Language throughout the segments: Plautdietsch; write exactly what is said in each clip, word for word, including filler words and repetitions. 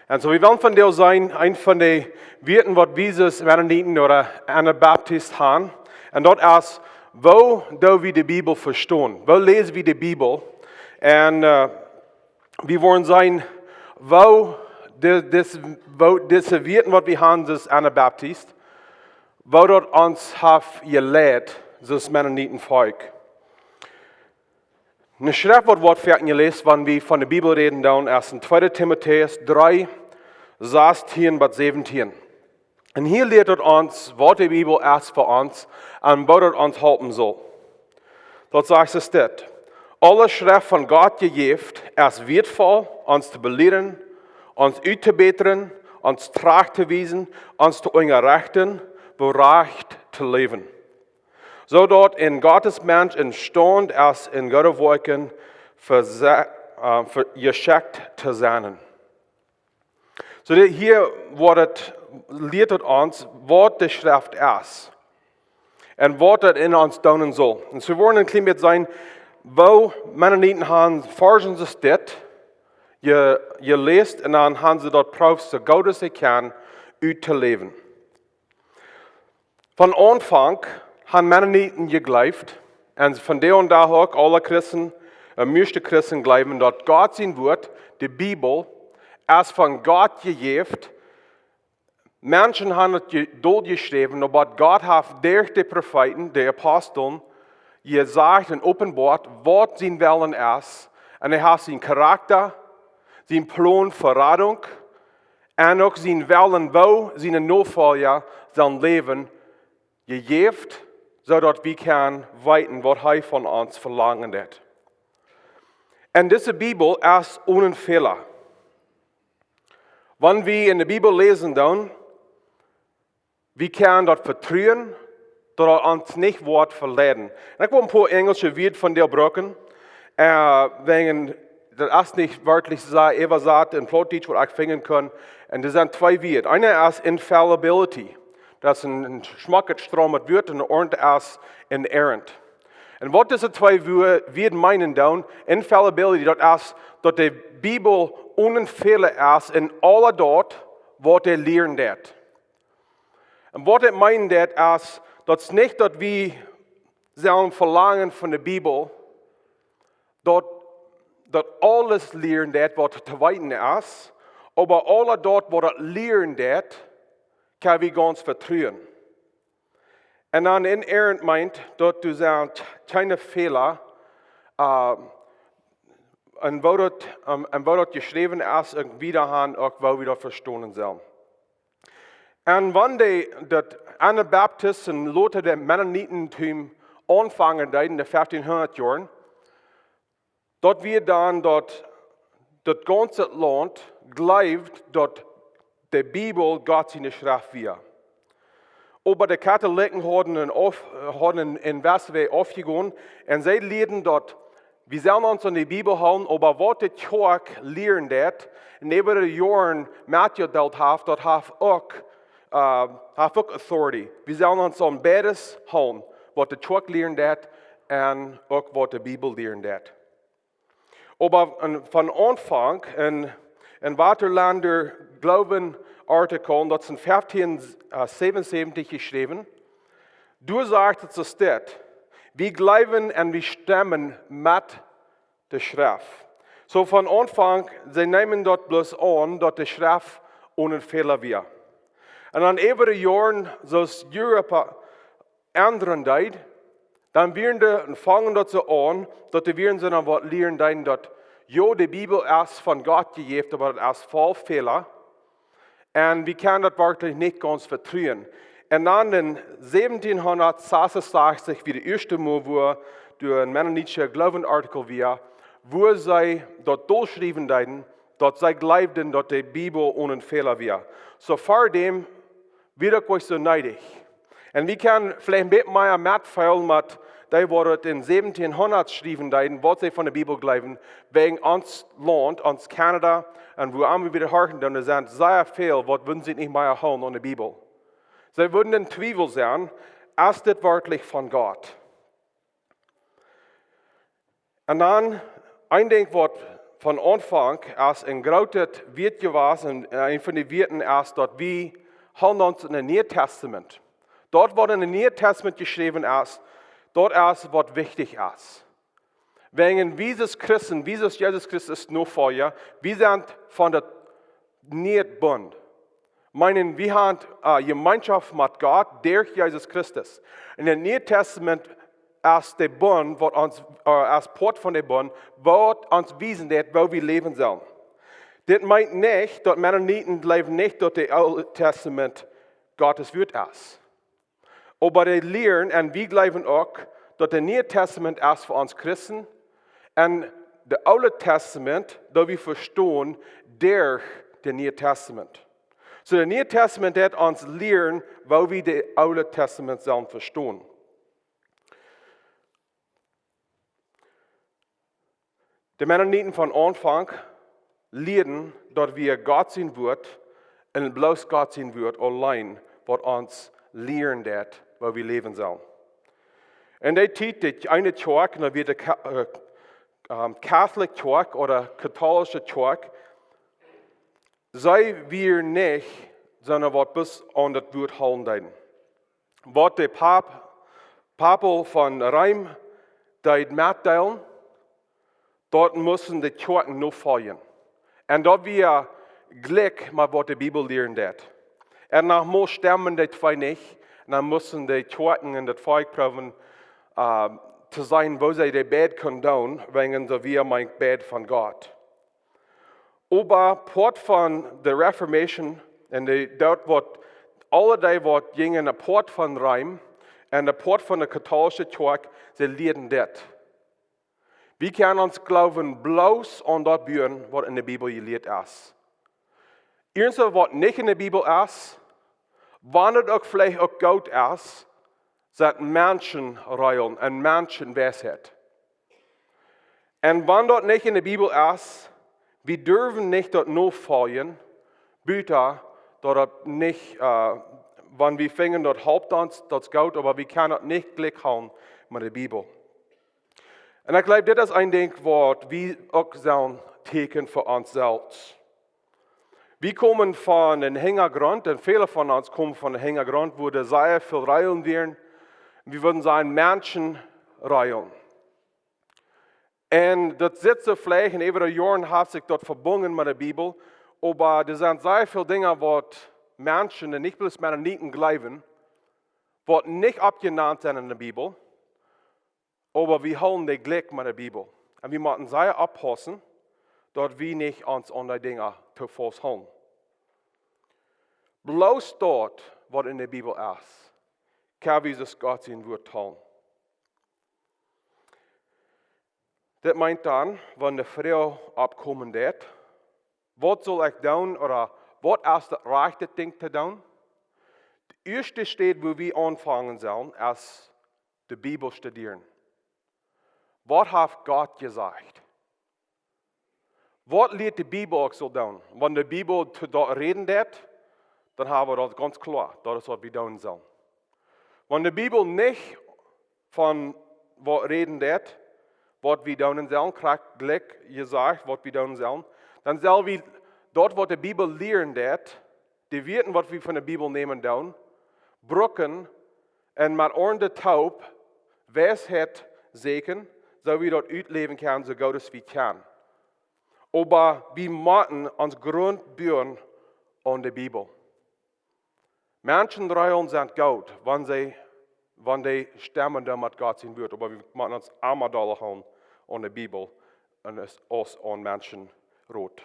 Un soo, wie wellen vondoag seenen, een von de Wieed waut wie aus Mennoniten ooda Anabaptisten haben. Un daut es, woo doo wie de Bibel vestonen? Woo läs wie de Bibel? Un, äh, wie wellen seenen, woo de, dis, woo dise Wieed waut wie haben aus Anabaptisten, woo daut ons haft jeleit, aus Mennoniten Volkj. Eene Schreft waut woat foaken jeläst, wan wie von de Bibel räden, dan es en tweede Timotäus dree, sastien bat säwentien. Un hia lieet daut ons, waut de Bibel es fa ons un woo daut ons halpen saul. Daut sajcht soo dit: Aule Schreft von Gott jejäft, es wieetvoll, ons to belieren, ons uttobätren, ons trajcht to wiesen, ons to unjarechten, woo rajcht to läwen, soo daut een Gottesmensch emstaund es, en goode Woakjen verse-, äh, ver-, jeschekjt to sennen. Soo, dit hia woat, lieet ons, waut de Schreft es un waut daut en ons doonen saul. Un soo woa wie een kjlien bät seenen, woo Mennoniten haben Varsch soo dit je-, jeläst un dan haben see daut jeprooft, soo goot aus see kjennen, uttoläwen. Von Aunfank haben Mennoniten jejleeft, un vondoag dän Dach uk aule Christen, äh, mieeschte Christen jleewen, daut Gott sien Wort, de Bibel, es von Gott jejäft. Menschen haben daut je-, doll jeschräwen, oba Gott haft derch de Profeeten, de Aposteln, jesajcht un openboat, waut sien Wellen es. Un hee haft sienen Karakta, sienen Plon fa Radunk, un uk sienen Wellen, woo siene Nofolja sellen läwen, jejäft, soo daut wie kjennen weeten, waut hee von ons velangen deit. Un dise Bibel es onen Fäla. Wan wie en de Bibel läsen, dan wie kjennen daut vetruen, daut daut ons nich woat veleiden. Un ekj well een poa enjelsche Wieed vondoag brucken, äh, wäajen daut es nich werkjlich soo äwasat en Plautdietsch, waut ekj finjen kunn. Un doa sent twee Wieed. Eena es infallibility. Daut es een, een schmocket, stroomet Wort un aundret es inerrant. Un waut dise twee Wieed, Wieed meenen dan, infallibility, daut es, daut de Bibel onen Fäla es en aul daut, waut dee lieren deit. Un waut daut meenen deit, es, daut es nich, daut wie sellen velangen von de Bibel, daut, daut aules lieren deit, waut to weeten es, oba aul daut, waut daut lieren deit, kjenn wie gaunz vetruen. Un dan inerrant meent, daut doa sent kjeene Fäla, äh, un woo daut, ähm, un woo daut jeschräwen es, un wieda han uk, woo wie daut vestonen sellen. Un wan de, daut Anabaptisten un lota daut Mennonitentum aunfangen deeden en de feftieenhundat Joaren, daut wia dan daut, daut gaunze Launt jleewd, daut de Bibel Gott siene Schreft wia. Oba de Katholiken hauden en auf-, hauden en, en West wea aufjegonen, un see lieeden daut, wie sellen ons aun de Bibel hoolen, oba waut de Kjoakj lieren deit, un äwa de Joaren metjedeelt haft, daut haft uk, äh, haft uk authority. Wie sellen ons aun beides hoolen, waut de Kjoakj lieren deit un uk waut de Bibel lieren deit. Oba en, von Aunfank en, en Waterlander Glauben Artikel, daut es en feftieen säwenunsäwentich jeschräwen, doa sajcht et soo dit: Wie jleewen un wie stemmen met de Schreft. Soo von Aunfank, see neemen daut bloos aun, daut de Schreft onen Fäla wia. Un dan äwa de Joaren, soo aus Europa endren deed, dan wieren dee, un fangen daut soo aun, daut dee wieren soo aun waut lieren deeden, daut, jo, de Bibel es von Gott jejäft, oba daut es voll Fäla. Un wie kjennen daut werkjlich nich gaunz vetruen. Un dan en säwentieenhundatsasunsastich, wia de ieeschte Mol, wua doa en mennonitischa Glauben Artikel wia, wua see daut dolschriewen deeden, daut see jleewden, daut de Bibel onen Fäla wia. Soo ver däm wia daut nich soo needich. Un wie kjennen veleicht een bät mea metfeelen met dee, waut daut en säwentieenhundat schriewen deeden, waut see von de Bibel jleewden, wäajen ons Launt, ons Kanada, un wua emma wie daut horchen, dan doa sent sea väl, waut wudden sikj nich mea hoolen aun de Bibel. See wudden en Twiewel sennen, es dit werkjlich von Gott? Un dan, een Dinkj, waut von Aunfank es een grootet Wieet jewast, un een von de Wieeten es daut wie hoolen ons en daut Niee Tastament. Daut waut en daut Niee Tastament jeschräwen es, daut es waut wichtich es. Wäajen wie aus Christen, wie aus Jesus Christus Nofolja, wie sent von daut Niee Bunt. Meenen, wie haben äh, Jemeenschoft met Gott derch Jesus Christus. En daut Niee Tastament es de Bunt, waut ons, äh, es Poat von de Bunt, waut ons wiesen deit, woo wie läwen sellen. Dit meent nich daut Mennoniten jleewen nich daut daut Oole Tastament Gott sien Wort es. Oba dee lieren, un wie jleewen uk, daut daut Niee Tastament es fa ons Christen, un daut Oole Tastament, daut wie vestonen derch daut Niee Tastament. Soo daut Niee Tastament deit ons lieren, woo wie daut Oole Tastament sellen vestonen. De Mennoniten von Aunfank lieeden daut wia Gott sien Wort un bloos Gott sien Wort auleen waut ons lieren deit, woo wie läwen sellen. En dee Tiet, de eene Kjoakj, un daut wia de Ka-, äh, ähm, Catholic Kjoakj ooda Katholische Kjoakj, see wia nich, sonda waut bloos aun daut Wort hoolen deeden. Waut de Pap, Papst von Reem deed metdeelen, daut musten de Kjoakjen nofoljen. Un daut wia jlikj met waut de Bibel lieren deit. Un noch mau stemmen dee twee nich, un dan musten de Kjoakjen un daut Volkj proowen äh, to seenen, woo see dee beid kunnen doonen, wäajen see wia meent beid von Gott. Oba Poat von de Reformation un de, daut waut, aule dee waut jinjen apoat von Reem un apoat von de Katholische Kjoakj, see lieeden dit: Wie kjennen ons Gloowen bloos aun daut buen, waut en de Bibel jelieet es. Irjentwaut waut nich en de Bibel es, wan daut uk veleicht uk goot es, sent Menschenregeln un Menschenweisheit. Un wan daut nich en de Bibel es, wie derwen nich daut nofoljen, buta daut daut nich, äh, wan wie finjen daut halpt ons, daut es goot, oba wie kjennen daut nich jlikj hoolen met de Bibel. Un ekj jleew, dit es een Dinkj waut wie uk sellen tieekjnen fa ons selfst. Wie komen von een Hinjagrunt, un väle von ons komen von een Hinjagrunt, wua doa sea väl Regeln wieren. Wie wudden sajen, Menschenregeln. Un daut sitt soo veleicht, un äwa de Joaren haft sikj daut vebungen met de Bibel, oba doa sent sea väl Dinja waut Menschen, un nich bloos Mennoniten, jleewen, waut nich oppjenant sent en de Bibel, oba wie hoolen dee jlikj met de Bibel. Un wie motten sea oppaussen, daut wie nich ons aun dee Dinja too faust hoolen. Bloos daut, waut en de Bibel es, kjenn wie aus Gott sien Wort hoolen. Dit meent dan, wan de Froag oppkomen deit, waut saul ekj doonen, ooda waut es daut rajchte Dinkj to doonen? De ieeschte Städ, wua wie aunfangen sellen, es de Bibel studieren. Waut haft Gott jesajcht? Waut lieet de Bibel, ekj saul doonen? Wan de Bibel to daut räden deit, dan hab wie daut gaunz kloa, daut es waut wie doonen sellen. Wan de Bibel nich von waut räden deit, waut wie doonen sellen, krakjt jlikj jesajcht, waut wie doonen sellen, dan sell wie daut, waut de Bibel lieren deit, de Wieed, waut wie von de Bibel nämen doonen, brucken un met aundre toop Weisheit sieekjen, soo wie daut utläwen kjennen, soo goot aus wie kjennen. Oba wie motten ons Grunt buen aun de Bibel. Menschenregeln sent goot, wan see, wan dee stemmen dan met Gott sien Wort, oba wie motten ons emma dolla hoolen aun de Bibel un es aus aun Menschenrot.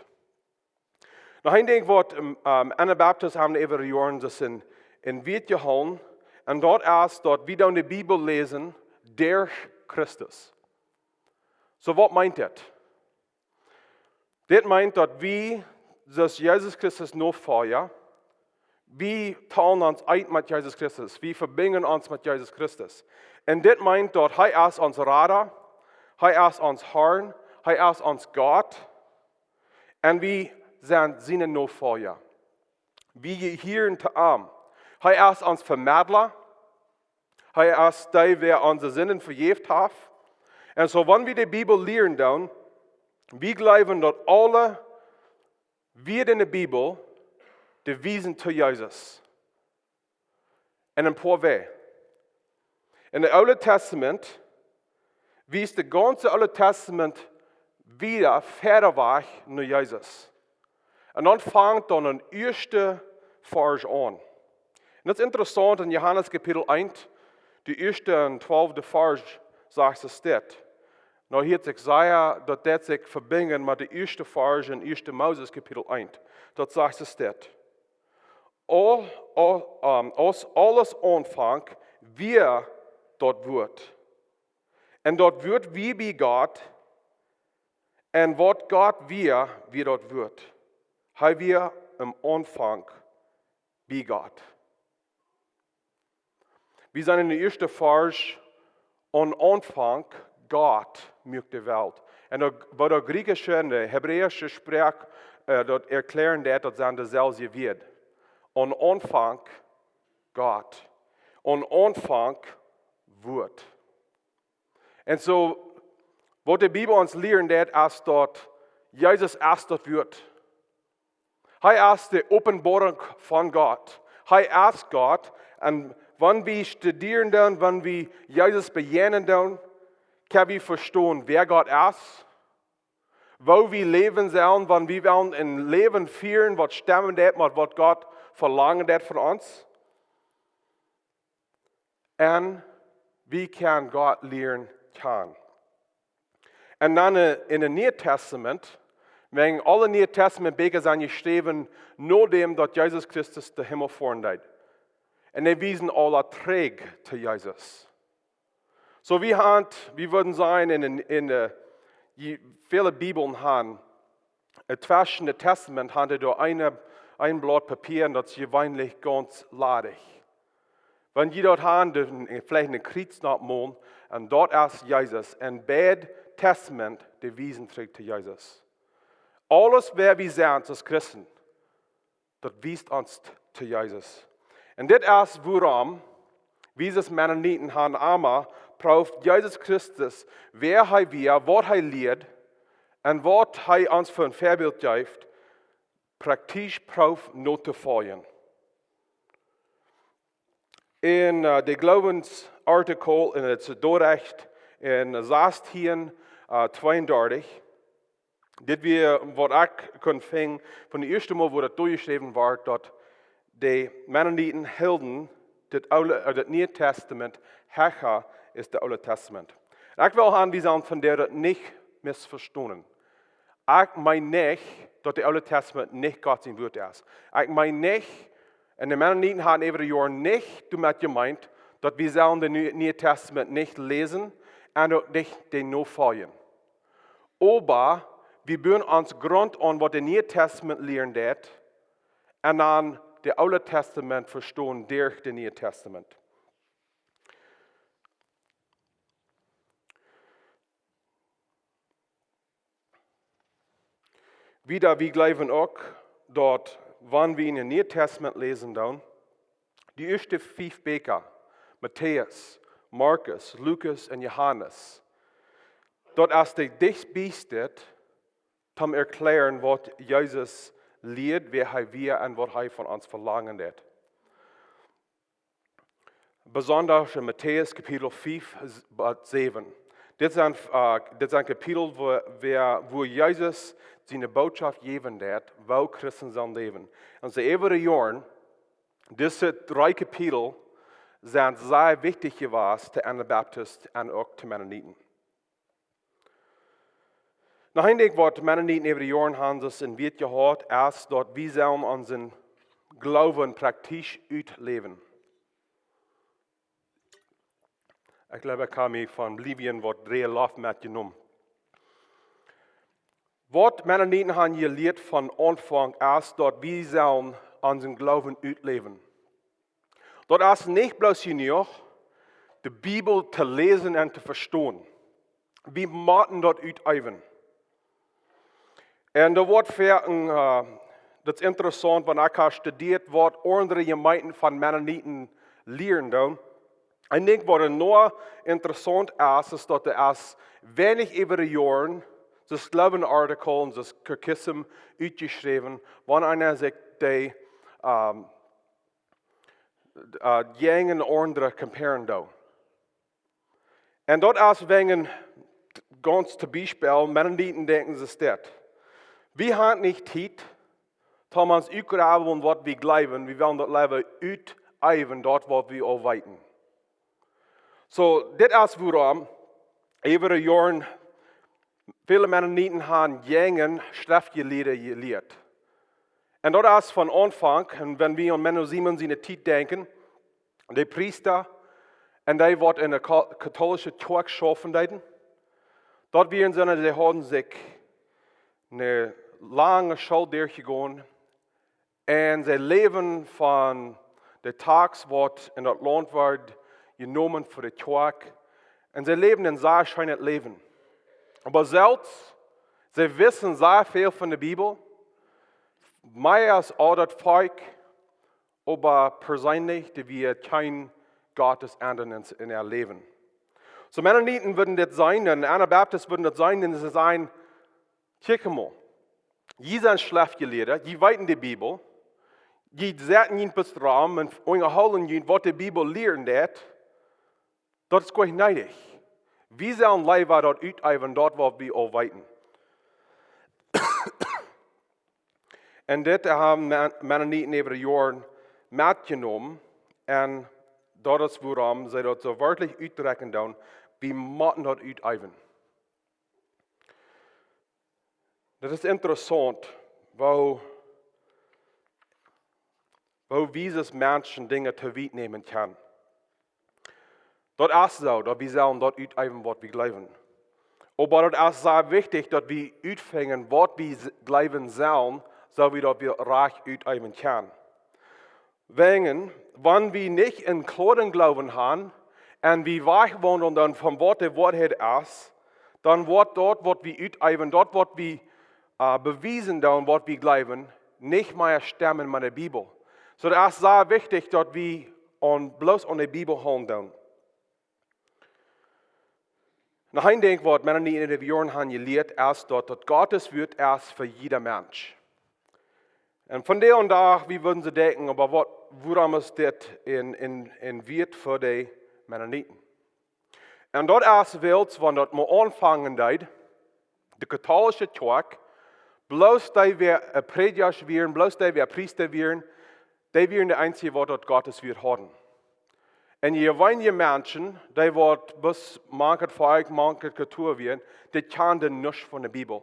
Noch een Dinkj waut, ähm, ähm, Anabaptisten haben äwa de Joaren daut en, en Wieet jehoolen, un daut es daut wie dan de Bibel läsen derch Christus. Soo, waut meent dit? Dit meent daut wie, soo aus Jesus Christus Nofolja, wie talen ons eent met Jesus Christus, wie vebinjen ons met Jesus Christus. Un dit meent daut hee es ons Rada, hee es ons Herr, hee es ons Gott, un wie sent siene Nofolja. Wie jehieren to am. Hee es ons Vemedla. Hee es dee, wäa onse Sinden vejäft haft. Un soo, wan wie de Bibel lieren doonen, Wie jleewen daut aule Wieed enne Bibel, dee wiesen to Jesus. En een poa Wäaj. En daut Oole Testament wiest daut gaunze Oole Testament wieda, wieda wajch no Jesus. En dan fangt dan een ieeschte Varsch aun. En daut es interessaunt, en Johanes Kapitel eent, de ieeschte un twalfte Varsch, sajcht et dit. Nu, hia sikj sea, daut deit sikj vebinjen met de ieeschte Varsch en ieeschte Moses Kapitel eent. Daut sajcht et dit. Aul, aul, ähm, aus aules aunfank, wia daut Wuat. En daut Wuat wia bie Gott, en waut Gott wia, wia daut Wuat. Hee wia em Aunfank bie Gott. Wie seenen en de ieeschte Varsch, aum Aunfank Gott muak de Welt. En uk, waut de griechische en de hebräische Sproak, äh, daut erkjlären deit, daut sent deselwje Wieed. Aum Aunfank Gott. Aum Aunfank Wuat. En soo, waut de Bibel ons lieren deit, es daut Jesus es daut Wuat. Hee es de Openboarunk von Gott. Hee es Gott. En wan wie studieren dan, wan wie Jesus bejäajnen dan, kjenn wie vestonen, wäa Gott es, woo wie läwen sellen, wan wie wellen een Läwen fieren, waut stemmen deit met waut Gott velangen deit von ons. En wie kjennen Gott lieren kjanen. En dan, äh, en daut Niee Testament, wan aule Niee Testament Bieekja sent jeschräwen, nodäm daut Jesus Christus de Himmel foaren deed. En dee wiesen aula trigj to Jesus. Soo, wie haben, wie wudden sajen, en, en, en, äh, je-, väle Bibeln haben, äh, tweschen de Testament haben dee doa een, een Blaut Papia, un daut es jeweenlich gaunz ladich. Wan jie daut haben, dan veleicht een Kjriez nopp molen, en daut es Jesus. En beid Testament, dee wiesen trigj to Jesus. Aules, wäa wie sent aus Christen, daut wiest ons t-, to Jesus. En dit es wuarom, wie aus Mennoniten haben emma proowt Jesus Christus, wäa hee wia, waut hee lieed, en waut hee ons fa een Väabilt jeft, praktisch proowt notofoljen. En, äh, de Gloowensartikel en daut Dordrecht en sastieen, äh, tweeundartich, dit wia waut ekj kunn finjen von daut ieeschte Mol, wua daut doajeschräwen wort, daut de Mennoniten hilden daut Oole, äh, daut Niee Testament hecha aus daut Oole Testament. En ekj well haben, wie sellen von doa daut nich missvestonen. Ekj meen nich, daut daut Oole Testament nich Gott sien Wuat es. Ekj meen nich, en de Mennoniten haben äwa de Joaren nich doamet jemeent, daut wie sellen daut Niee, Niee Testament nich läsen en uk nich dee nofoljen. Oba wie buen ons Grunt aun, waut daut Niee Testament lieren deit, en dan daut Oole Testament vestonen derch daut Niee Testament. Wieda, wie jleewen uk, daut, wan wie en daut Niee Testament läsen dan, de ieeschte fief Bieekja, Matäus, Markus, Lukas en Johanes, daut es de dichtbie, toom erkjläaren, waut Jesus lieed, wäa hee wia en waut hee von ons velangen deit. Besonda en Matäus Kapitel fief bat säwen. Dit sent, äh, dit sent Kapitels, wua, wua, wua Jesus siene Bootschoft jäwen deit, woo Christen sellen läwen. En soo äwa de Joaren, dise dree Kapitels sent sea wichtich jewast to Anabaptisten en uk to Mennoniten. Noch een Dinkj, waut Mennoniten äwa de Joaren haben, daut en Wieed jehaut, es daut wie sellen onsen Gloowen praktisch utläwen. Ekj jleew, ekj hab mie von Bolivien waut dreeje Loft metjenomen. Waut Mennoniten haben jelieet von Aunfank es daut wie sellen onsen Gloowen utläwen. Daut es nich bloos jenuach, de Bibel to läsen en to vestonen. Wie motten daut uteewen. En daut woat fa een, äh, daut es interessaunt, wan ekj hab studieet, waut aundre Jemeenten von Mennoniten lieren doonen. Ekj denkj, waut noch interessaunt es, es daut et es weinich äwa de Joaren Daut es een Artikel un daut es Kirkism utjeschräwen, wan eena sikj de, ähm, äh, jäajen aundre comparen deit. Un daut es wäajen, gaunz toom Biespel, Mennoniten denkjen, see es dit: Wie haben nich Tiet, toom ons utjräden, waut wie jleewen, wie wellen daut leewa utäwen, daut waut wie aul weeten. Soo, dit es wuarom äwa de Joaren väle Mennoniten haben jäajen Schreftjelieede jelieet. Un daut es von Aunfank, un wan wie aun Menno Simons siene Tiet denkjen, de Priesta un dee waut enne ka-, katolische Kjoakj schaufen deeden, daut wieren soone, dee hauden sikj eene lange School derchjegonen, un see läwden von de Tax, waut en daut Launt wort jenomen fa de Kjoakj. Un see läwden een sea scheenet Läwen. Oba selfst, see wisten sea väl von de Bibel, mea aus aul daut Volkj, oba perseenlich, dee wia kjeen Gott en, en äa Läwen. Soo Mennoniten wudden dit seenen, un Anabaptisten wudden daut seenen, un see sajen: Kjikj mol, jie sent Schreftjelieede, jie weeten de Bibel, jie setten junt bloos rom un unjahoolen junt, waut de Bibel lieren deit, daut es goanich needich. Wie sellen leewa daut utäwen, daut waut wie aul weeten. Un dit haben Men-, Mennoniten äwa de Joaren metjenomen, un daut es wuarom see daut soo werkjlich utdrekjen doonen, wie motten daut utäwen. Daut es interessaunt, woo, woo wie aus Menschen Dinja too wiet nämen kjennen. Daut es soo, daut wie sellen daut utäwen, waut wie jleewen. Oba daut es sea wichtich, daut wie utfinjen, waut wie s-, jleewen sellen, soo wie daut wie rajcht utäwen kjennen. Wäajen, wan wie nich een kloaren Gloowen haben un wie wajchwaundlen dan von waut de Woarheit es, dan woat daut, waut wie utäwen, daut, waut wie, äh, bewiesen doonen, waut wie jleewen, nich mea stemmen met de Bibel. Soo daut es sea wichtich, daut wie aun, bloos aun de Bibel hoolen doonen. Noch een Dinkj, waut Mennoniten äwa de Joaren haben jelieet, es daut, daut Gott sien Wuat es fa jieda Mensch. Un vondoag dän Dach, wie wudden soo denkjen, oba waut, wuarom es dit een, een, een Wieet fa de Mennoniten? Un daut es wiels, wan daut mau aunfangen deed, de katolische Kjoakj, bloos dee waut, äh, Prädjasch wieren, bloos dee waut Priesta wieren, dee wieren de eensje, waut daut Gott sien Wuat hauden. Un je weinja Menschen, dee waut bloos mank daut Volkj, mank de Kultua wieren, dee kjanden nuscht von de Bibel.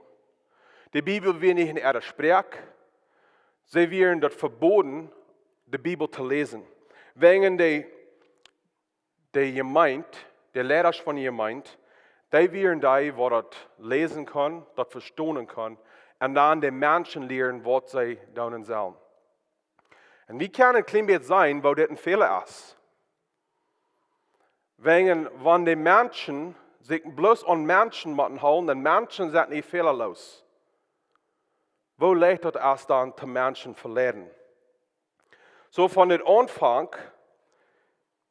De Bibel wia nich en äare Sproak. See wieren daut vebooden, de Bibel to läsen. Wäajen de, de Jemeent, de Leidasch von de Jemeent, dee wieren dee, waut daut läsen kunnen, daut vestonen kunnen, un dan de Menschen lieren, waut see doonen sellen. Un wie kjennen een kjlien bät seenen, woo dit een Fäla es. Wäajen, wan de Menschen sikj bloos aun Menschen motten hoolen, dan Menschen sent nich fälaloos. Woo leicht daut es dan, to Menschen veleiden. Soo von dän Aunfank,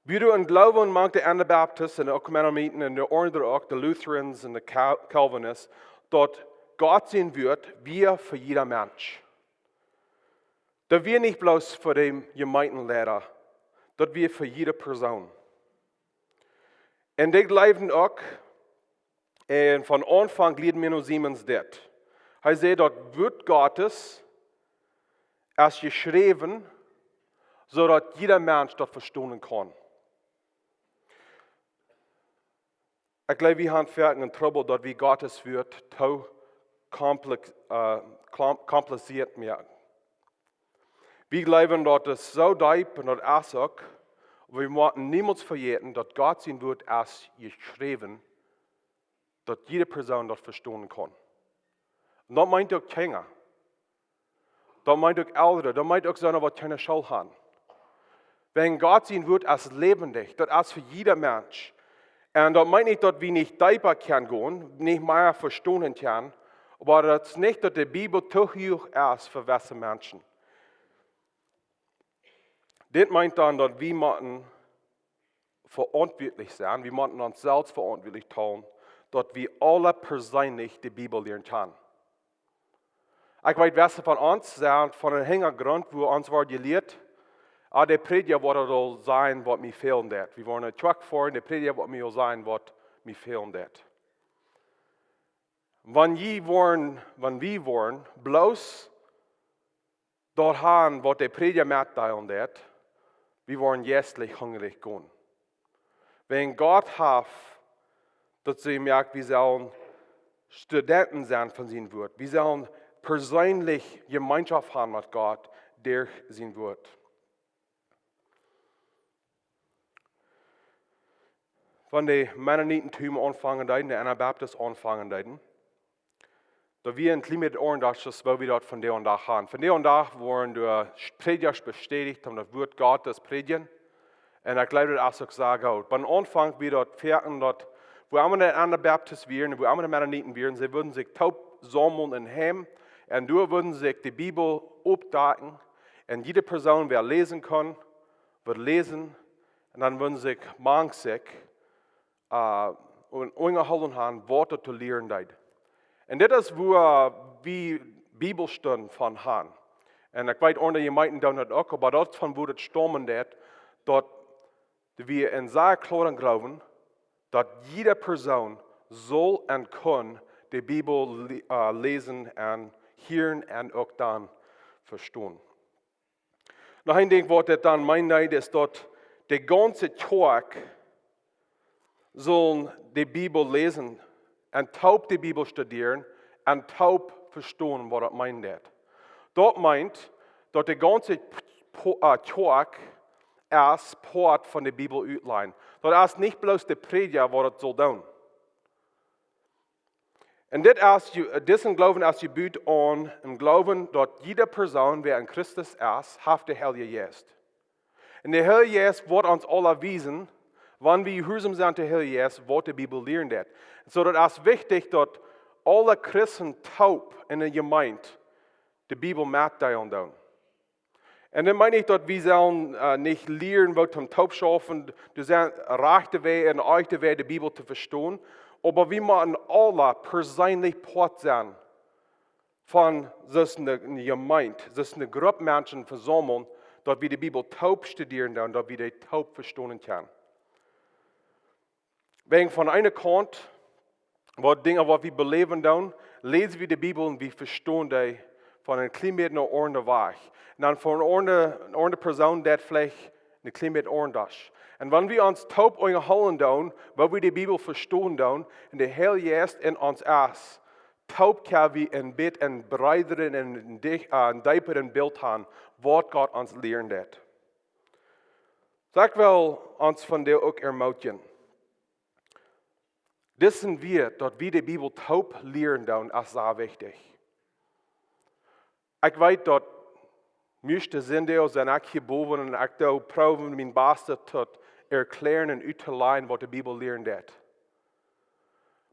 wia doa een Gloowen mank de Anabaptisten un uk Mennoniten un de aundre uk, de Lutherans un de Cal-, Calvinists, daut Gott sien Wuat wia fa jieda Mensch. Daut wia nich bloos fa de Jemeentenleida, daut wia fa jieda Persoon. Un dee jleewden uk, un von Aunfank lieed Menno Simons dit. Hee säd, daut Wuat Gottes es jeschräwen, soo daut jieda Mensch daut vestonen kaun. Ekj jleew, wie haben foaken een Trubbel, daut wie Gott sien Wuat too komplex-, äh, kom-, kompliziert moaken. Wie jleewen, daut es soo deep un daut es uk, oba wie motten niemols vejäten, daut Gott sien Wuat es jeschräwen, daut jieda Persoon daut vestonen kaun. Un daut meent uk Kjinja. Daut meent uk Elren, daut meent uk soone, waut kjeene School haben. Wäajen Gott sien Wuat es läwendich, daut es fa jieda Mensch. Un daut meent nich, daut wie nich deepa kjennen gonen, nich mea vestonen kjennen, oba daut es nich, daut de Bibel too huach es fa jewesse Menschen. Dit meent dan, daut wie motten veauntwuatlich sennen, wie motten ons selfst veauntwuatlich hoolen, daut wie aule perseenlich de Bibel lieren kjennen. Ekj weet, wese von ons sent von een Hinjagrunt, wua ons woat jelieet, ah, de Prädja woat daut sajen, waut mie fälen deit. Wie woaren no de Kjoakj foaren, de Prädja woat mie saul sajen, waut mie fälen deit. Wan jie woaren, wan wie woaren bloos daut han, waut de Prädja metdeelen deit, wie woaren jeistlich hungrich gonen. Wäajen Gott haft daut see moakt, wie sellen Studenten sennen von sien Wort. Wie sellen perseenlich Jemeenschoft han met Gott derch sien Wort. Wan de Mennoniten toom aunfangen deeden, de Anabaptisten aunfangen deeden, daut wia een kjlien bät aundasch aus woo wie daut vondoag dän Dach han. Vondoag dän Dach woaren de Prädja bestädicht, om daut Wort Gottes prädjen. Un ekj jleew, daut es uk sea goot. Biem Aunfank wia daut foaken daut, wua emma de Anabaptisten wieren, wua emma de Mennoniten wieren, see wudden sikj toop saumeln em Heim. Un doa wudden see de Bibel oppdakjen. Un jiede Persoon, wäa läsen kunn, wudd läsen. Un dan wudden see mank sikj, äh, un unjahoolen han, waut daut to lieren deed. Un dit es wua wie Bibelstunden von han. Un ekj weet, aundre Jemeenten doonen daut uk, oba daut es von wua daut stomen deit, daut wie een sea kloaren Gloowen, daut jiede Persoon saul un kunn de Bibel li-, äh, läsen un hieren un uk dan vestonen. Noch een Dinkj, waut dit dan meent, es daut de gaunze Kjoakj saul de Bibel läsen un toop de Bibel studieren un toop vestonen, waut daut meent deit. Daut meent, daut de gaunze Po-, äh, Kjoakj es Poat von de Bibel utläajen. Daut es nich bloos de Prädja, waut daut saul doonen. Un dit es, disen Gloowen es jebut aun een Gloowen, daut jiede Persoon, wäa en Christus es, haft de Heilje Jeist. Un de Heilje Jeist woat ons aula wiesen, wan wie jehuarsom sent to de Heilje Jeist, waut de Bibel lieren deit. Soo daut es wichtich, daut aule Christen toop en de Jemeent de Bibel metdeelen doonen. Un dan meen ekj, daut wie sellen, äh, nich lieren, woo toom toop schaufen, doa sent rajchte Wäaj un oajchte Wäaj, de Bibel to vestonen. Oba wie motten aula perseenlich Poat sennen von soo eene, eene Jemeent, soo eene Grupp Menschen vesaumlen, daut wie de Bibel toop studieren doonen, daut wie dee toop vestonen kjennen. Wäajen von eene Kaunt, waut Dinja, waut wie beläwen doonen, läsen wie de Bibel un wie vestonen dee von een kjlien bät no aundre Wajch. Un dan von eene aundre, eene aundre Persoon deit veleicht een kjlien bät aundasch. Un wan wie ons toop unjahoolen doonen, woo wie de Bibel vestonen doonen, un de Heilje Jeist en ons es, toop kjenn wie een bät een breedren un een dich-, äh, een deepren Bilt han, waut Gott ons lieren deit. Soo ekj well ons vondoag uk ermootjen. Dit es een Wajch, daut wie de Bibel toop lieren doonen, es sea wichtich. Ekj weet, daut mieeschte Sindach sie ekj hia bowen un ekj doo proowen mien Bastet to erkjlären un uttolajen, waut de Bibel lieren deit.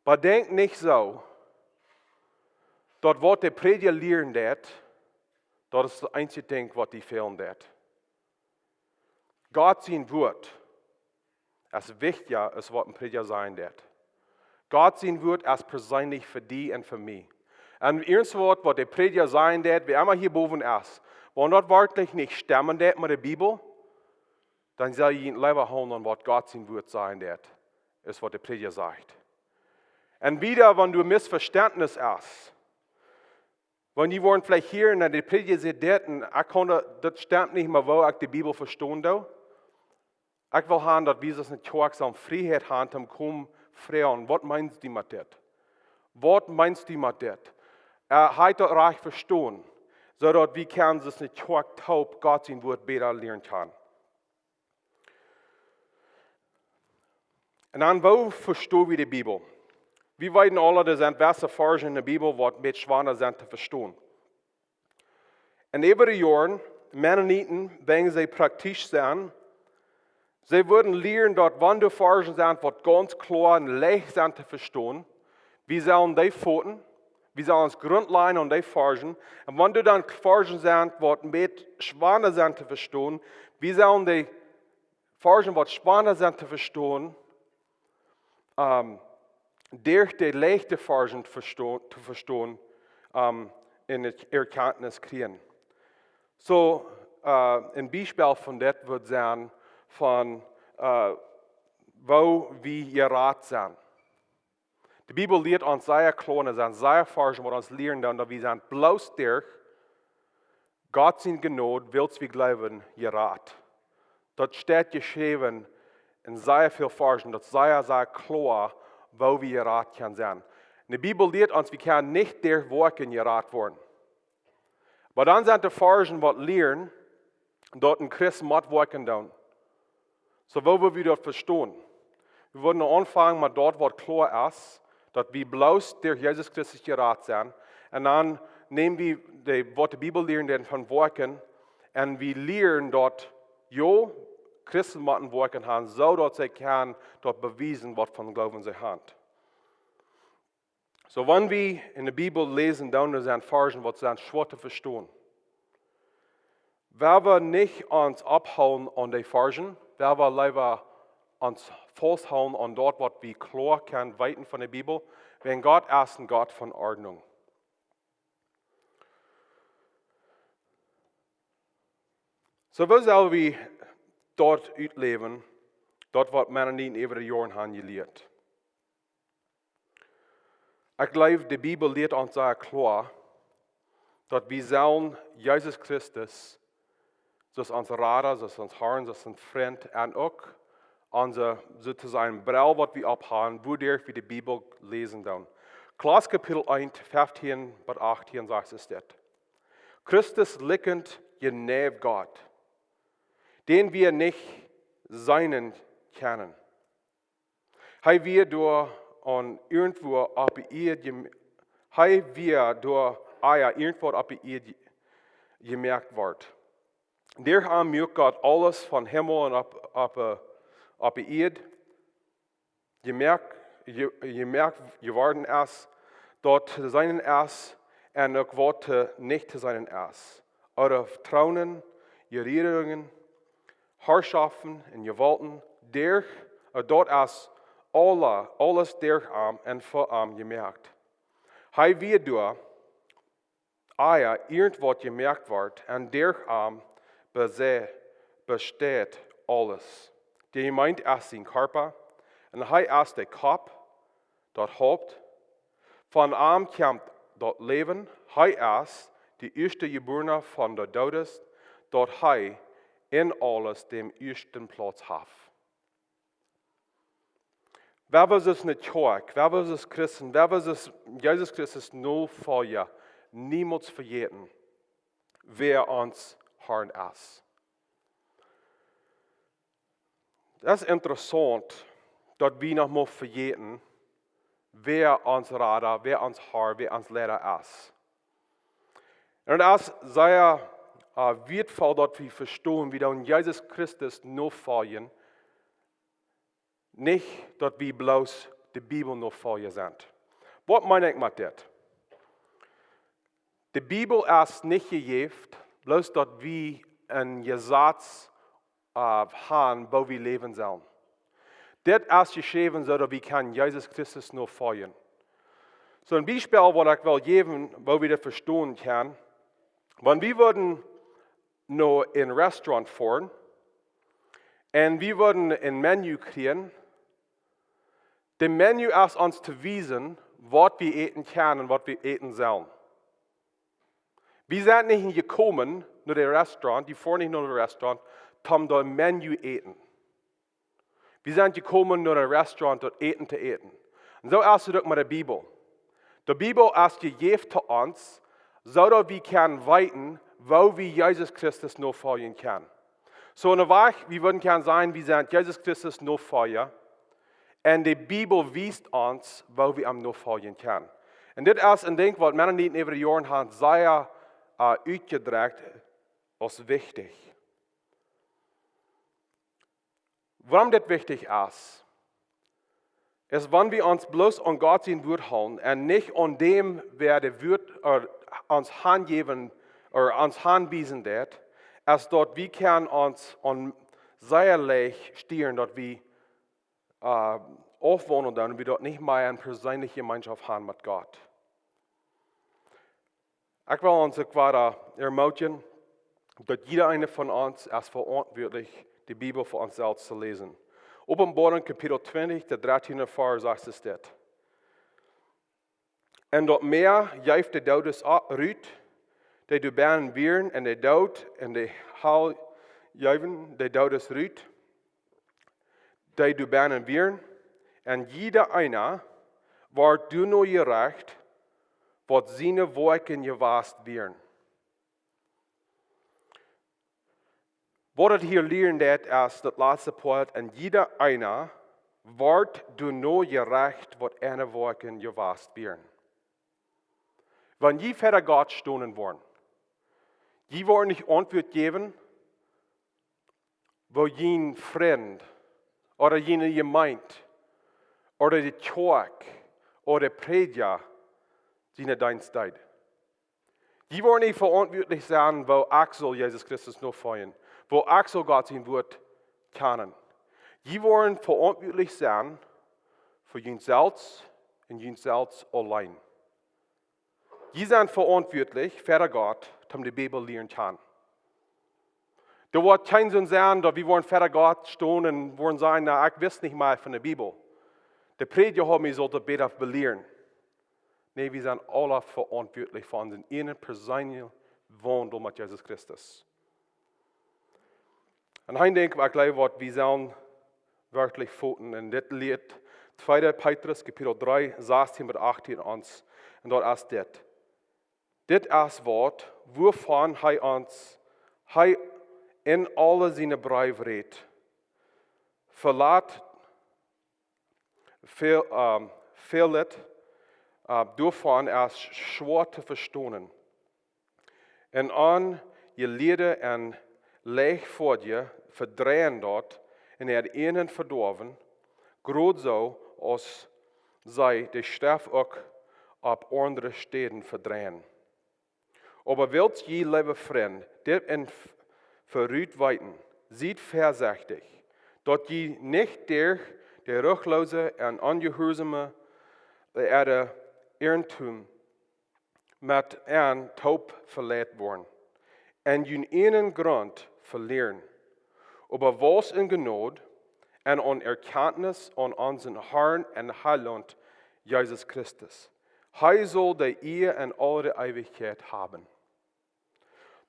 Oba denkj nich soo, daut waut de Prädja lieren deit, daut es daut eensje Dinkj, waut die fälen deit. Gott sien Wort es wichtja aus waut een Prädja sajen deit. Gott sien Wort es perseenlich fa die un fa mie. Un irjent waut, waut de Prädja sajen deit, wäa emma hia bowen es, wan daut werkjlich nich stemt met de Bibel, dan sell jie leewa hoolen aun waut Gott sien Wort sajen deit, aus waut de Prädja sajcht. Un wada, wan doa Missvestentnis es, wan jie woaren veleicht hieren, na, de Prädja sajcht dit, un ekj kaun daut, daut stemt nich met woo ekj de Bibel vestonen doo. Ekj well han, daut wie aus eene Kjoakj soone Frieheit han, om komen froagen, waut meenst du met dit? Waut meenst du met dit? Äh, hab ekj daut rajcht vestonen? Soo daut wie kjennen aus eene Kjoakj toop Gott sien Wort bäta lieren kjennen. Un dan, woo vesto wie de Bibel? Wie weeten aule, doa sent wesse Varzen en de Bibel, waut een bät schwoa sent to vestonen. Un äwa de Joaren, Mennoniten, wan see praktisch sent, see wudden lieren, daut wan doa Varzen sent, waut gaunz kloa un leicht sent to vestonen, wie sellen dee foten, wie sellen ons Grunt lajen aun dee Varzen. Un wan doa dan Varzen sent, waut een bät schwoa sent to vestonen, wie sellen dee Varzen, waut schwoa sent to vestonen, ähm, derch de leichte Varschen to vesto-, to vestonen, ähm, en de Erkenntnis kjrieen. Soo, äh, een Biespel von dit wudd sennen von, äh, woo wie jerat sent. De Bibel lieet ons sea kloa, un doa sent sea Varschen waut ons lieren doonen, daut wie sent bloos derch Gott siene Jnod, wiels wie jleewen, jerat. Daut steit jeschräwen en sea väl Varschen, daut es sea, sea kloa, woo wie jerat kjennen sennen. Un de Bibel lieet ons, wie kjennen nich derch Woakjen jerat woaren. Oba dan sent doa Varschen waut lieren, daut een Christ mott Woakjen doonen. Soo, woo wudden wie daut vestonen? Wie wudden aunfangen met daut waut kloa es, daut wie bloos derch Jesus Christus jerat sent. Un dan näm wie de, waut de Bibel lieren deit von Woakjen. Un wie lieren daut, jo, Christen motten Woakjen haben, soo daut see kjennen daut bewiesen waut von Gloowen see haben. Soo, wan wie en de Bibel läsen, dan sent Varschen waut sent schwoa to vestonen. Wie wellen nich ons opphoolen aun dee Varschen, wie wellen leewa ons fausthoolen aun daut waut wie kloa kjennen weeten von de Bibel, wiels Gott es een Gott von Ordnunk. Soo, woo sell wie daut utläwen, daut waut Mennoniten äwa de Joaren haben jelieet? Ekj jleew, de Bibel lieet ons sea kloa, daut wie sellen Jesus Christus, soo aus ons Rada, soo aus ons Harn, soo aus een Frint, un uk onse, soo to sajen, Brell waut wie opphaben, woo derch wie de Bibel läsen doonen. Kolossa Kapitel eent, feftieen bat achtieen sajcht et dit: Christus likjent jeneiw Gott, dän wie nich seenen kjennen. Hee wia doa aun irjentwua opp de Ieed jem-, hee wia doa, ah jo, irjentwua opp de Ieed je-, jemoakt wort. Derch am muak Gott aules von Himmel un opp, opp, äh, opp de Ieed jemoakt, je-, jemoakt jeworden es, daut to seenen es un uk waut to nich to seenen es. Ooda Tronen, Rejierungen, Harschoften un Jewaulten, derch, äh, daut es aule, aules derch am un fa am jemoakt. Hee wia doa, ea irjentwaut jemoakt wort, un derch am bese-, besteit aules. De Jemeent es sien Kjarpa, un hee es de Kopp, daut Haupt. Von am kjemt daut Läwen, hee es de Ieeschtjebuarna von de Doodes, daut hee en aules dän ieeschten Plauz haft. Wie wellen aus eene Kjoakj, wie wellen aus Christen, wie wellen aus Jesus Christus Nofolja niemols vejäten, wäa ons Harn es. Daut es interessaunt, daut wie noch mol vejäten, wäa ons Rada, wäa ons Har, wäa ons Leida es. Un daut es sea, äh, wieetvoll, daut wie vestonen, wie dan Jesus Christus nofoljen, nich daut wie bloos de Bibel nofolja sent. Waut meen ekj met dit? De Bibel es nich jejäft, bloos daut wie een Jesaz, äh, haben, woo wie läwen sellen. Dit es jeschräwen, soo daut wie kjennen Jesus Christus nofoljen. Soo een Biespel, waut ekj well jäwen, woo wie daut vestonen kjennen. Wan wie wudden no een Restaurant foaren un wie wudden een Menu kjrieen, de Menu es ons to wiesen, waut wie äten kjennen un waut wie äten sellen. Wie sent nich jekomen no daut Restaurant, wie foaren nich no daut Restaurant, om daut Menu äten. Wie sent jekomen no daut Restaurant, daut Äten to äten. Un soo es et uk met de Bibel. De Bibel es jejäft to ons, soo daut wie kjennen weeten, woo wie Jesus Christus nofoljen kjennen. Soo een Wajch, wie wudden kjennen sajen, wie sent Jesus Christus Nofolja. Un de Bibel wiest ons, woo wie am nofoljen kjennen. Un dit es een Dinkj, waut Mennoniten äwa de Joaren haben sea, äh, utjedrekjt aus wichtich. Wuarom dit wichtich es, es, wan wie ons bloos aun Gott sien Wuat hoolen un nich aun däm, wäa daut Wuat, äh, ons aunjäwen, ooda ons aunwiesen deit, es daut wie kjennen ons aun sea leicht stieren, daut wie, äh, aufwaundlen doonen, wie daut nich mea eene persönliche Gemeinschaft haben mit Gott. Ekj well ons uk wada ermutigen, daut jieda eena von ons es verantwortlich, de Bibel fa ons selfst to läsen. Openboarunk Kapitel twintich, de dartieende Varsch sajcht es dit: "Un daut Mäa jeef de Doodes a-, rut, dee doa bennen wieren, un de Doot un de Hal jeewen de Doodes rut, dee doa bennen wieren, un jieda eena wort doano jerecht, waut siene Woakjen jewast wieren." Waut et hia lieren deit, es daut latste Poat: "Un jieda eena wort doano jerecht, waut siene Woakjen jewast wieren." Wan jie ver Gott stonen woaren, jie woaren nich Auntwuat jäwen, woo jun Frint ooda june Jemeent ooda de Kjoakj ooda de Prädja siene Deenst deed. Jie woaren nich verantwortlich sennen, woo ekj saul Jesus Christus nofoljen, woo ekj saul Gott sien Wort kjanen. Jie woaren verantwortlich sennen fa junt selfst un junt selfst auleen. Jie sent verantwortlich ver Gott, om de Bibel lieren kjanen. Doa woat kjeen soo sennen, daut wie woaren ver Gott stonen un woaren sajen: "Na, ekj wist nich mea von de Bibel. De Prädja haud mie sult daut bäta belieren." Nä, wie sent aula verantwortlich fa onsen eenen persönlichen Waundel met Jesus Christus. Un een Dinkj, waut ekj jleew, waut wie sellen werkjlich foten en dit Lied, tweede Petrus, Kapitel dree, sastien bat achttien ons. Un daut es dit: "Dit es waut, wuavon hee ons, hee en aule siene Breew rät. Velat väl, ähm, väl Lit, äh, doavon es schwoa to vestonen. Un onjelieede un leichtfoadje vedreien daut un äa eenen vedoawen, krakjt soo aus see de Schreft uk opp aundre Städen vedreien. Oba wiels jie, leewe Frind, dit em Verut weeten, siet väasechtich, daut jie nich derch de ruchloose un onjehuarsome äare Irrtum met an toop veleit woaren, un jun eenen Grunt velieren. Oba wausst en Jnod un en Erkjantnis aun onsen Harn un Heilaunt Jesus Christus. Hee saul de Ea en aule Eewichkjeit haben."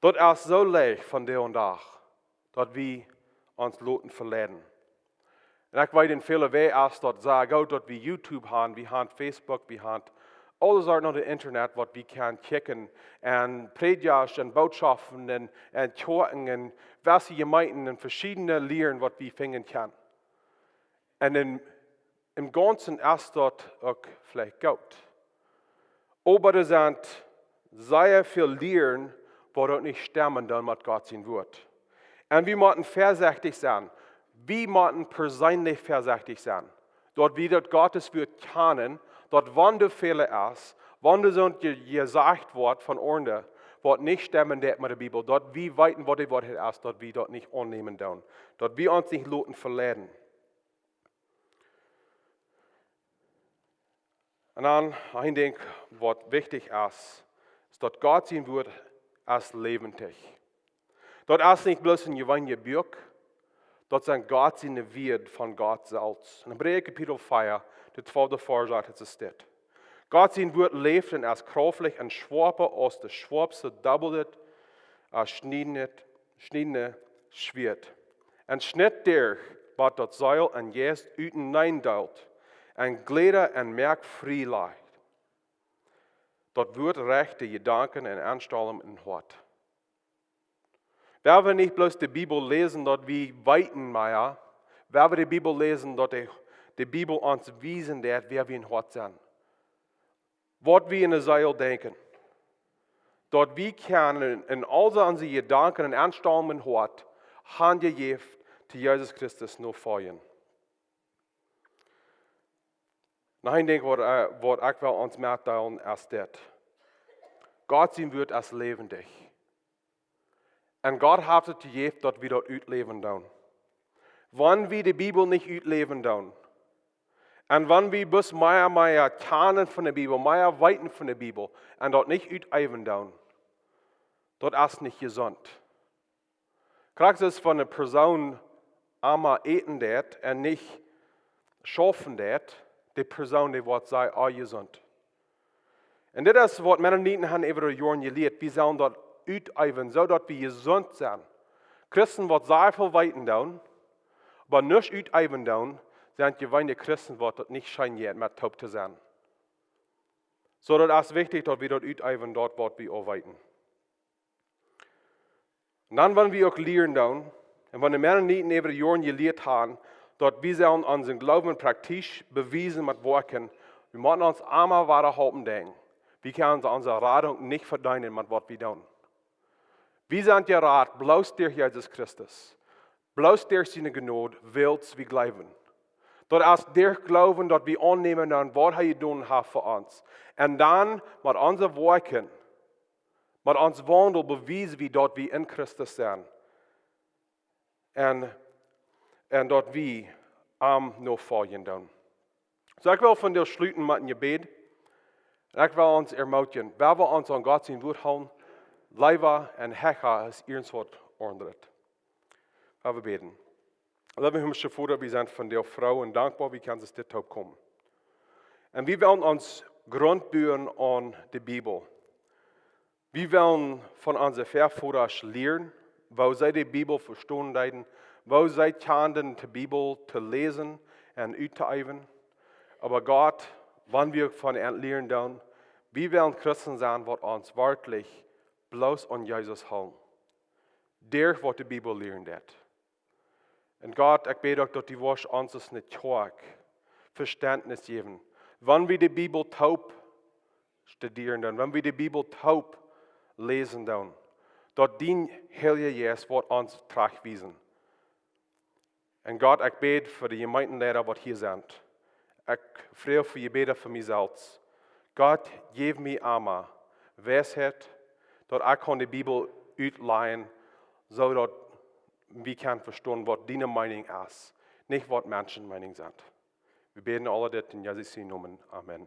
Daut es soo leicht vondoag dän Dach, daut wie ons loten veleiden. Un ekj weet, en väle Wäaj es daut sea goot, daut wie YouTube haben, wie haben Facebook, wie haben aule Sorten opp daut Internet, waut wie kjennen checken, un Prädjasch un Bootschoften un, un Kjoakjen un waut Jemeenten un veschiedne Lieren, waut wie finjen kjennen. Un en, em Gaunzen es daut uk veleicht goot. Oba doa sent sea väl Lieren, waut uk nich stemmen doonen met Gott sien Wort. Un wie motten väasechtich sennen. Wie motten persönlich väasechtich sennen. Daut wie daut Gott sien Wort kjanen, daut wan doa Fäla es, wan doa soont je-, jesajcht woat von aundre, waut nich stemmen deit met de Bibel, daut wie weeten, waut de Woarheit es, daut wie daut nich aunnämen doonen. Daut wie ons nich loten veleiden. Un dan een Dinkj, waut wichtich es, es daut Gott sien Wort es läwendich. Daut es nich bloos een jeweenet Buak, daut sent Gott siene Wieed von Gott selfst. En Hebräa Kapitel vea, de twalfte Varsch sajcht, et es dit: "Gott sien Wort läft un es krauftich un schoapa aus daut schoapste dobbelt, äh, schniednet, schniedne Schwieet. Un schnitt derch, bat daut Seel un Jeist uteneen deelt, un Jleda un Moakj frie lat. Daut Wort rajcht de Jedanken un Enstalunk em Hoat." Wan wie nich bloos de Bibel läsen, daut wie weeten mea, wan wie de Bibel läsen, daut de, de Bibel ons wiesen deit, wäa wie em Hoat sent. Waut wie en de Seel denkjen. Daut wie kjennen en, en aul onse Jedanken un Enstalunk em Hoat hanjäwen to Jesus Christus nofoljen. Noch een Dinkj, waut, äh, waut ekj well ons metdeelen, es dit: Gott sien Wort es läwendich. Un Gott haft et jejäft, daut wie daut utläwen doonen. Wan wie de Bibel nich utläwen doonen, Un wan wie bloos mea, mea kjanen von de Bibel, mea weeten von de Bibel, un daut nich uteewen doonen, daut es nich jesunt. Krakjt es, wan eene Persoon emma äten deit un nich schaufen deit, de Persoon, dee woat sea onjesunt. Un dit es waut Mennoniten han äwa de Joaren jelieet. Wie sellen daut uteewen, soo daut wie jesunt sent. Christen waut sea väl weeten doonen, oba nuscht uteewen doonen, sent jeweenlich Christen waut daut nich scheen jeit met toop to sennen. Soo daut es wichtich daut wie daut uteewen, daut waut wie aul weeten. Un dan, wan wie uk lieren doonen, un wan de Mennoniten äwa de Joaren jelieet han, daut wie sellen onsen Gloowen praktisch bewiesen met Woakjen, wie motten ons emma wada halpen denkjen, wie kjennen onse Radunk nich vedeenen met waut wie doonen. Wie sent jerat bloos derch Jesus Christus, bloos derch siene Jnod, wiels wie jleewen. Daut es derch Gloowen daut wie aunnämen doonen waut hee jedonen haft fa ons. Un dan met onse Woakjen, met ons Waundel bewiesen wie daut wie en Christus sent. Un, un daut wie am nofoljen doonen. Soo, ekj well vondoag schluten met een Jebäd. Un ekj well ons ermootjen, wan wie ons aun Gott sien Wuat hoolen, leewa un hecha es irjent waut aundret. Lot ons bäden. Leewa himlischa Voda, wie sent vondoag froo un dankboa, wie kjennen dit toop komen. Un wie wellen ons Grunt buen aun de Bibel. Wie wellen von onse Väavodasch lieren, woo see de Bibel vestonen deeden, woo see kjanden de Bibel to läsen un uttoewen. Oba Gott, wan wie von an lieren doonen, wie wellen Christen sennen waut ons werkjlich bloos aun Jesus hoolen, derch waut de Bibel lieren deit. Un Gott, ekj bäd uk daut du woascht ons aus eene Kjoakj Vestentnis jäwen, wan wie de Bibel toop studieren doonen, wan wie de Bibel toop läsen doonen, daut dien Heilja Jeist woat ons trajcht wiesen. Un Gott, ekj bäd fa de Jemeentenleida waut hia sent. Ekj froag fa Jebäda fa mie selfst. Gott, jeff mie emma Weisheit, daut ekj kaun de Bibel utlajen, soo daut wie kjennen vestonen waut diene Meenunk es, nich waut Menschen Meenunk sent. Wie bäden aul dit en Jesus sien Nomen. Amen.